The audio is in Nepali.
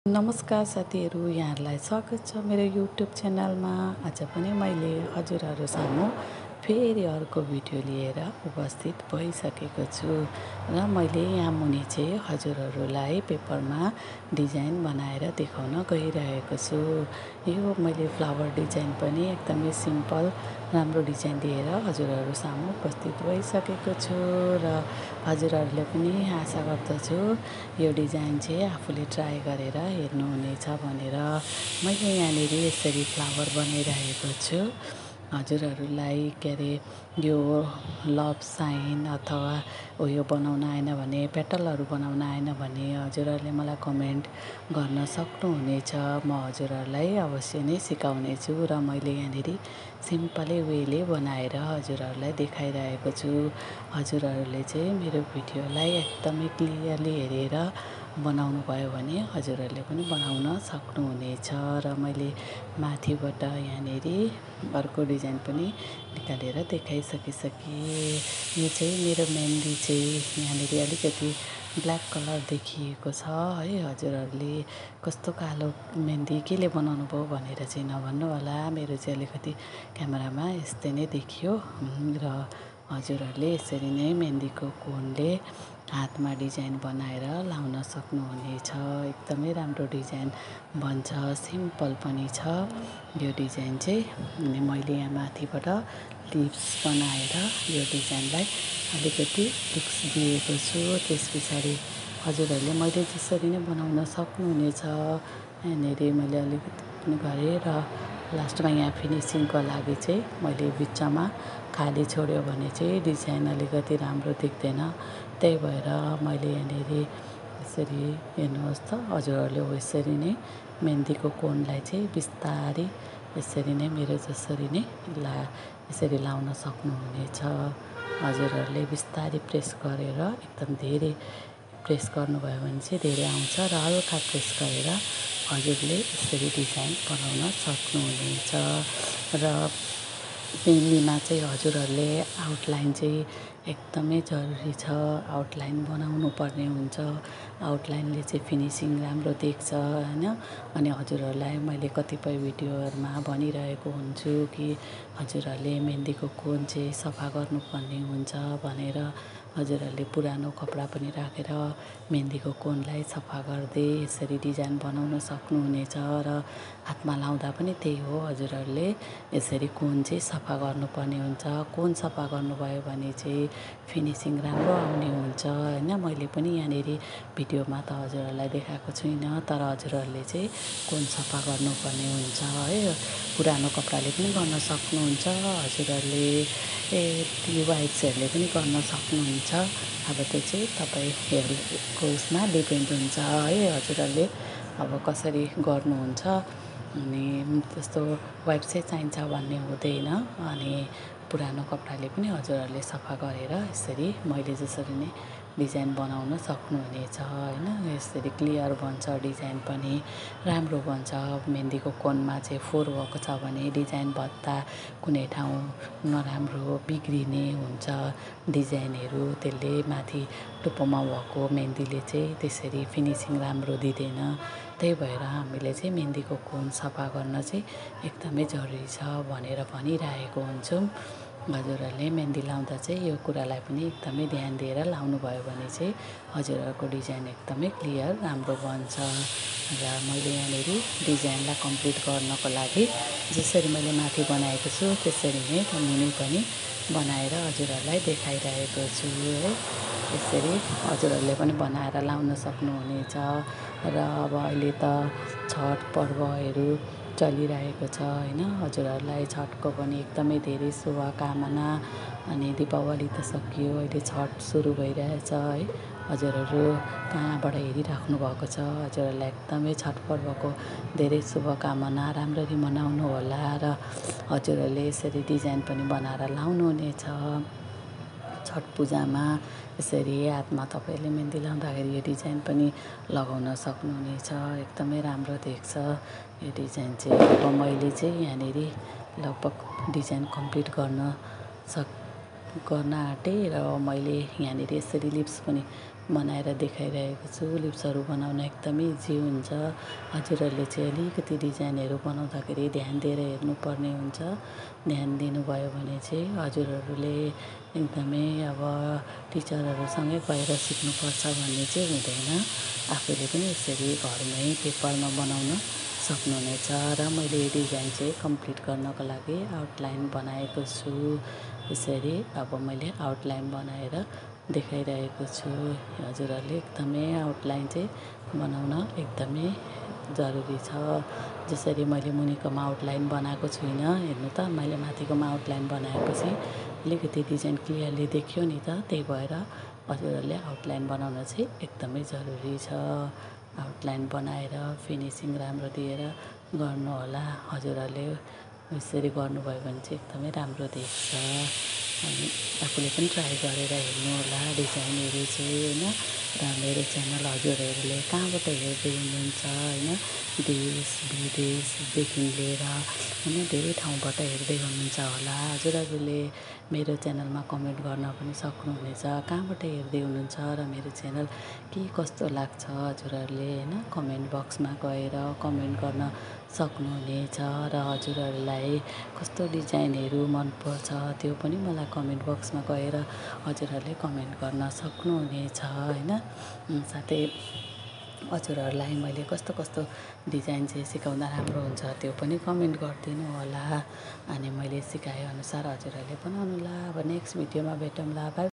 नमस्कार साथीहरू, यहाँहरूलाई स्वागत छ मेरो युट्युब च्यानलमा। आज पनि मैले हजुरहरू सामु फेरि अर्को भिडियो लिएर उपस्थित भइसकेको छु र मैले यहाँ मुनि चाहिँ हजुरहरूलाई पेपरमा डिजाइन बनाएर देखाउन गइरहेको छु। यो मैले फ्लावर डिजाइन पनि एकदमै सिम्पल राम्रो डिजाइन दिएर हजुरहरू सामु उपस्थित भइसकेको छु र हजुरहरूले पनि आशा गर्दछु यो डिजाइन चाहिँ आफूले ट्राई गरेर हेर्नुहुनेछ भनेर मैले यहाँनिर यसरी फ्लावर बनाइरहेको छु। हजुरहरूलाई के अरे यो लभ साइन अथवा उयो बनाउन आएन भने पेटलहरू बनाउन आएन भने हजुरहरूले मलाई कमेन्ट गर्न सक्नुहुनेछ। म हजुरहरूलाई अवश्य नै सिकाउनेछु र मैले यहाँनिर सिम्पलै वेले बनाएर हजुरहरूलाई देखाइरहेको छु। हजुरहरूले चाहिँ मेरो भिडियोलाई एकदमै क्लियरली हेरेर बनाउनु भयो भने हजुरहरूले पनि बनाउन सक्नुहुनेछ र मैले माथिबाट यहाँनिर अर्को डिजाइन पनि निकालेर देखाइसकिसकेँ। यो चाहिँ मेरो मेहन्दी चाहिँ यहाँनिर अलिकति ब्ल्याक कलर देखिएको छ है। हजुरहरूले कस्तो कालो मेहन्दी केले बनाउनु भयो भनेर चाहिँ नभन्नु होला। मेरो चाहिँ अलिकति क्यामेरामा यस्तै नै देखियो र हजुरहरूले यसरी नै मेहन्दीको कोनले हातमा डिजाइन बनाएर लाउन सक्नुहुनेछ। एकदमै राम्रो डिजाइन बन्छ, सिम्पल पनि छ यो डिजाइन चाहिँ। अनि मैले यहाँ माथिबाट लिप्स बनाएर यो डिजाइनलाई अलिकति लुक्स दिएको छु। त्यस पछाडि हजुरहरूले मैले जसरी नै बनाउन सक्नुहुनेछ। यहाँनिर मैले अलिकति पनि गरेँ र लास्टमा यहाँ फिनिसिङको लागि चाहिँ मैले बिचमा खाली छोड्यो भने चाहिँ डिजाइन अलिकति राम्रो देख्दैन। त्यही भएर मैले यहाँनिर यसरी हेर्नुहोस् त, हजुरहरूले यसरी नै मेहन्दीको कोनलाई चाहिँ बिस्तारै यसरी नै मेरो जसरी नै यसरी लाउन सक्नुहुनेछ। हजुरहरूले बिस्तारै प्रेस गरेर एकदम धेरै प्रेस गर्नुभयो भने चाहिँ धेरै आउँछ र हल्का प्रेस गरेर हजुरले यसरी डिजाइन बनाउन सक्नुहुनेछ। र मेहन्दीमा चाहिँ हजुरहरूले आउटलाइन चाहिँ एकदमै जरुरी छ। आउटलाइन बनाउनु पर्ने हुन्छ। आउटलाइनले चाहिँ फिनिसिङ राम्रो देख्छ हैन। अनि हजुरहरूलाई मैले कतिपय भिडियोहरूमा भनिरहेको हुन्छु कि हजुरहरूले मेहन्दीको कोन चाहिँ सफा गर्नुपर्ने हुन्छ भनेर। हजुरहरूले पुरानो कपडा पनि राखेर मेहन्दीको कोनलाई सफा गर्दै यसरी डिजाइन बनाउन सक्नुहुनेछ र हातमा लाउँदा पनि त्यही हो, हजुरहरूले यसरी कोन चाहिँ सफा गर्नुपर्ने हुन्छ। कोन सफा गर्नुभयो भने चाहिँ फिनिसिङ राम्रो आउने हुन्छ हैन। मैले पनि यहाँनिर भिडियोमा त हजुरहरूलाई देखाएको छुइनँ, तर हजुरहरूले चाहिँ कोन सफा गर्नुपर्ने हुन्छ है। पुरानो कपडाले पनि गर्न सक्नुहुन्छ। हजुरहरूले वाइप्सहरूले पनि गर्न सक्नुहुन्छ। अब त्यो चाहिँ तपाईँहरूको उसमा डिपेन्ड हुन्छ है। हजुरहरूले अब कसरी गर्नुहुन्छ। अनि त्यस्तो वाइप्सै चाहिन्छ भन्ने हुँदैन। अनि पुरानो कपडाले पनि हजुरहरूले सफा गरेर यसरी मैले जसरी नै डिजाइन बनाउन सक्नुहुनेछ हैन। यसरी क्लियर बन्छ, डिजाइन पनि राम्रो बन्छ। मेहन्दीको कोनमा चाहिँ फोहोर भएको छ भने डिजाइन बत्ता कुनै ठाउँ नराम्रो बिग्रिने हुन्छ डिजाइनहरू। त्यसले माथि टुप्पोमा भएको मेहन्दीले चाहिँ त्यसरी फिनिसिङ राम्रो दिँदैन। त्यही भएर हामीले चाहिँ मेहन्दीको कोन सफा गर्न चाहिँ एकदमै जरुरी छ भनेर भनिरहेको हुन्छौँ। हजुरहरूले मेहन्दी लाउँदा चाहिँ यो कुरालाई पनि एकदमै ध्यान दिएर लाउनुभयो भने चाहिँ हजुरहरूको डिजाइन एकदमै क्लियर राम्रो बन्छ। र मैले यहाँनिर डिजाइनलाई कम्प्लिट गर्नको लागि जसरी मैले माथि बनाएको छु त्यसरी नै मुनि पनि बनाएर हजुरहरूलाई देखाइरहेको छु है। यसरी हजुरहरूले पनि बनाएर लाउन सक्नुहुनेछ। र अब अहिले त छठ पर्वहरू चलिरहेको छ हैन। हजुरहरूलाई छठको पनि एकदमै धेरै शुभकामना। अनि दीपावली त सकियो, अहिले छठ सुरु भइरहेछ है। हजुरहरू कहाँबाट हेरिराख्नु भएको छ, हजुरहरूलाई एकदमै छठ पर्वको धेरै शुभकामना। राम्ररी मनाउनु होला र हजुरहरूले यसरी डिजाइन पनि बनाएर लाउनुहुनेछ। छठ पूजामा यसरी हातमा तपाईँले मेहन्दी लाउँदाखेरि यो डिजाइन पनि लगाउन सक्नुहुनेछ। एकदमै राम्रो देख्छ यो डिजाइन चाहिँ। अब मैले चाहिँ यहाँनिर लगभग डिजाइन कम्प्लिट गर्न आँटेँ र मैले यहाँनिर यसरी लिप्स पनि बनाएर देखाइरहेको छु। लिप्सहरू बनाउन एकदमै इजी हुन्छ। हजुरहरूले चाहिँ अलिकति डिजाइनहरू बनाउँदाखेरि ध्यान दिएर हेर्नुपर्ने हुन्छ। ध्यान दिनुभयो भने चाहिँ हजुरहरूले एकदमै अब टिचरहरूसँगै गएर सिक्नुपर्छ भन्ने चाहिँ हुँदैन। आफूले पनि यसरी घरमै पेपरमा बनाउन सक्नुहुनेछ। र मैले यो डिजाइन चाहिँ कम्प्लिट गर्नको लागि आउटलाइन बनाएको छु। यसरी अब मैले आउटलाइन बनाएर देखाइरहेको छु। हजुरहरूले एकदमै आउटलाइन चाहिँ बनाउन एकदमै जरुरी छ। जसरी मैले मुनिकोमा आउटलाइन बनाएको छुइनँ, हेर्नु त मैले माथिकोमा आउटलाइन बनाएपछि अलिकति डिजाइन क्लियरली देखियो नि त। त्यही भएर हजुरहरूले आउटलाइन बनाउन चाहिँ एकदमै जरुरी छ। आउटलाइन बनाएर फिनिसिङ राम्रो दिएर गर्नुहोला। हजुरहरूले यसरी गर्नुभयो भने चाहिँ एकदमै राम्रो देख्छ। अनि आफूले पनि ट्राई गरेर हेर्नुहोला डिजाइनहरू चाहिँ होइन। र मेरो च्यानल हजुरहरूले कहाँबाट हेर्दै हुनुहुन्छ होइन, देश विदेशदेखि लिएर होइन धेरै ठाउँबाट हेर्दै हुनुहुन्छ होला। हजुरहरूले मेरो च्यानलमा कमेन्ट गर्न पनि सक्नुहुनेछ, कहाँबाट हेर्दै हुनुहुन्छ र मेरो च्यानल के कस्तो लाग्छ हजुरहरूले होइन कमेन्ट बक्समा गएर कमेन्ट गर्न सक्नुहुनेछ। र हजुरहरूलाई कस्तो डिजाइनहरू मनपर्छ त्यो पनि मलाई कमेन्ट बक्समा गएर हजुरहरूले कमेन्ट गर्न सक्नुहुनेछ होइन। साथै हजुरहरूलाई मैले कस्तो कस्तो डिजाइन चाहिँ सिकाउँदा राम्रो हुन्छ त्यो पनि कमेन्ट गरिदिनु होला। अनि मैले सिकाएअनुसार हजुरहरूले बनाउनुहोला। अब नेक्स्ट भिडियोमा भेटौँला। बाई।